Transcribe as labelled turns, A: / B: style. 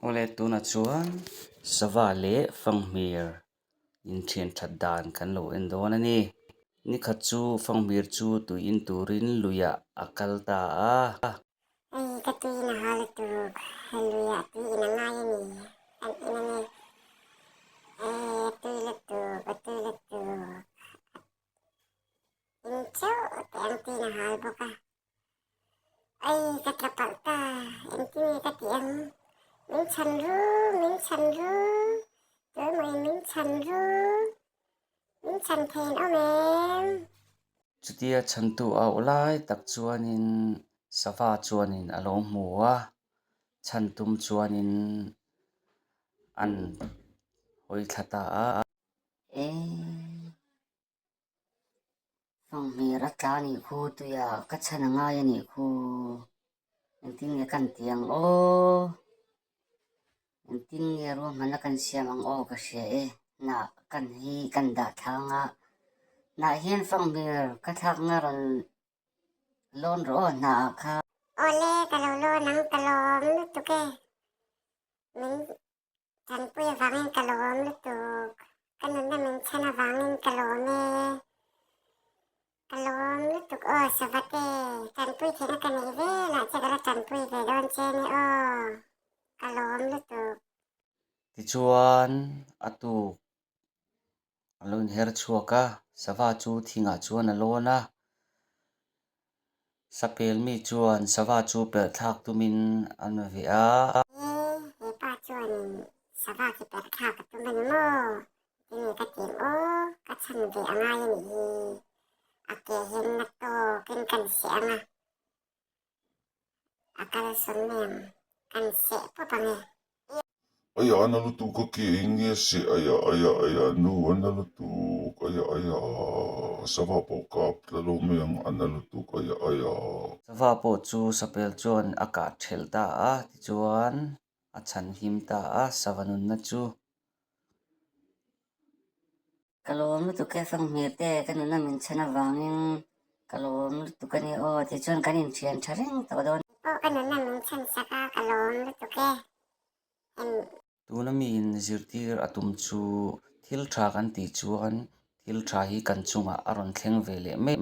A: Awle tunah chuan sava leh fanghmir inthian that dan kan lo en dawn a ni. Nikhat chu fanghmir chu tui in turin luiah a kal ta a.
B: Hei ka tui in a hal lutuk, hei luiah tui in a ngai a ni, kan en a ni. Ei a tui lutuk, a tui lutuk, in chauh teh ang tuiin a hal bawk a. Ai, ka tla palh ta, engtin nge ka tih ang? Min chhan ru, min chhan ru, tuemaw in min chhan ru, min chhan thei an awm em?
A: Chutia chhantu auh lai tak chuanin sava chuanin a lo hmu a, chhan tum chuanin an hawi thla ta a.
C: Eii. Fanghmir a tla anih khu tuia ka chhan a ngai anih khu engtin nge kan ti ang aw engtin nge ruahmanna kan siam ang aw ka hria e hnah kan hi kan dah thlang a hnah hian fanghmir ka thlakna rawn lawn rawh aw hnah ah kha.
B: Awle ka lo lawn ang ka lawm lutuk e min Tanpui avangin ka lawm lutuk. Ka nunna min chhan avangin ka lawm e. Ka lawm lutuk aw Savate. Tanpui theihna ka neih velah che ka la tanpui ve dawn che ni aw. Ka lawm lutuk.
A: Tichuan a tuk a lo inher chhuak a, sava chu thingah chuan a lawn a. Sapel mi chuan sava chu perh thlak tumin an veh a.
B: He he pa chuanin sava khi perh thlak a tum a ni maw? Tinge ka ti ang aw, ka chhan ve a ngai a nih hi. A ke hian na tawkin kan seh ang a, a kal sawn mai ang, kan seh pawp ang e.
D: Aya a na lutuk a ke eng nge seh aya aya aya nu a na lutuk aya aya sava pawh kap tla lo mai ang a na lutuk aya aya.
A: Sava pawh chu sapel chuan a kah thelh ta a tichuan a chhan him ta a sava nunna chu.
C: Ka lawm lutuk e Fanghmir te ka nuna min chhan avangin ka lawm lutuk a ni aw tichuan kan inthian tha reng tawh dawn.
B: Pawh ka nuna min chhan sak a ka lawm lutuk e em.
A: Tuna miin zirtir a tum chu thil tha kan tih chuan thil tha hi kan chungah a rawn thleng ve leh mai.